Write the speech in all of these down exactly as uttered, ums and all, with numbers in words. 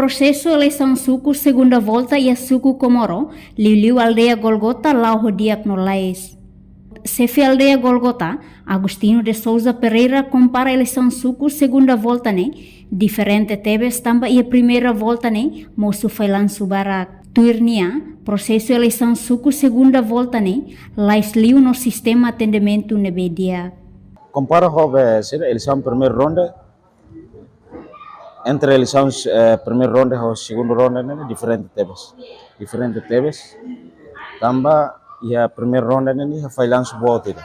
Prosesu eleisaun suku segunda volta iha suku Comoro, liuliu aldeia Golgota, la'o ho di'ak no lais. Xefe aldeia Golgota, Agostinho de Sousa Pereira, kompara eleisaun suku segunda volta ne'e diferente tebes tanba iha primeira volta ne'e mosu fallansu barak. Tuir nia, prosesu eleisaun suku segunda volta ne'e lais liu no sistema atendimentu ne'ebé di'ak. Kompara ho be sira eleisaun primeira ronda, entre eleisaun, eh, primeira ronda ho segunda ronda ne'e diferente tebes. Diferente tebes. Tanba iha primeira ronda ne'e iha fallansu boot ida.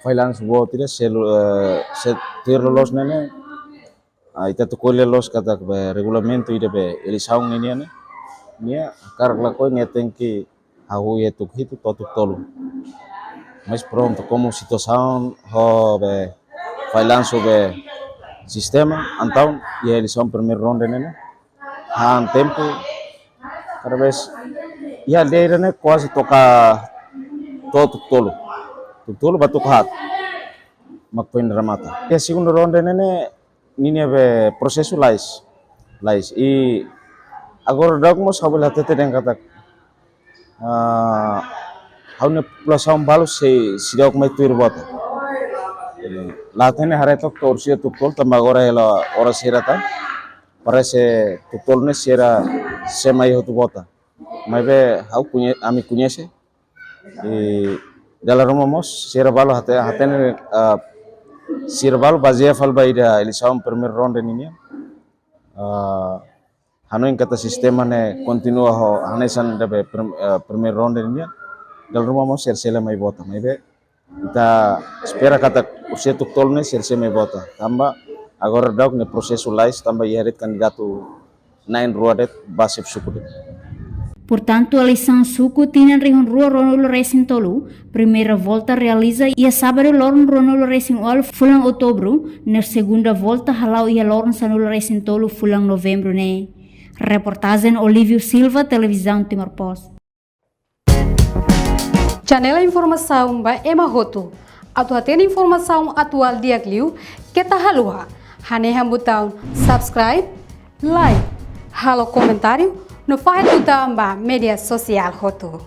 Fallansu boot ida, se lu-, eh, se tuir loloos ne'e, ah, ita tuku lia loos katak be regulamentu ida be eleisaun ne'e nian ne'e. Nia hakarak lakohi nia tenke hahú iha tuku hitu to'o tuku tolu. Mas prontu, komu situasaun ho be fallansu be sistema, entaun iha eleisaun primeira ronda ne'e ne'e han tempu, kada vez iha aldeia ne'e kuaze to'o ka to'o tuku tolu. Tuku tolu ba tuku haat mak foin remata. Iha segunda ronda ne'e ne'e ninia be prosesu lais. Lais. I agora daudauk mós ha'u bele hatete dehan katak, ah, ha'u-nia populasaun balu sei, seidauk mai tuir vota. La hatene haree took to'o orsida tuku tolu tanba agora hela oras hira tan. Parese tuku tolu ne'e sira sei mai hotu vota. Maibé ha'u koñe-, ami koñese, i dala ruma mós sira balu hate-, hatene, ah, sira balu bazeia fali ba ida eleisaun primeira ronda ninian. Ah, hanoin katak sistema ne'e kontinua ho hanesan ida be prim-, ah, primeira ronda ninian. Dala ruma mós sira sei la mai vota. Maibé ita espera katak orsida tuku tolu ne'e sira sei mai vota. Tanba agora daudauk ne'e prosesu lais tanba iha de'it kandidatu na'in rua de'it ba xefe suku de'it. Portantu, eleisaun suku tinan rihun rua ruanulu resin tolu, primeira volta realiza iha sábadu loron ruanulu resin ualu fulan outubru, no segunda volta hala'o iha loron sanulu resin tolu fulan novembru ne'e. Reportajen Olívio Silva, Televizaun Timor Post. Janela informasaun ba ema hotu. Atu hatene informasaun atuál di'ak liu, keta haluha hanehan butaun subscribe, like, halo komentáriu, no fahe tutan ba média sosiál hotu.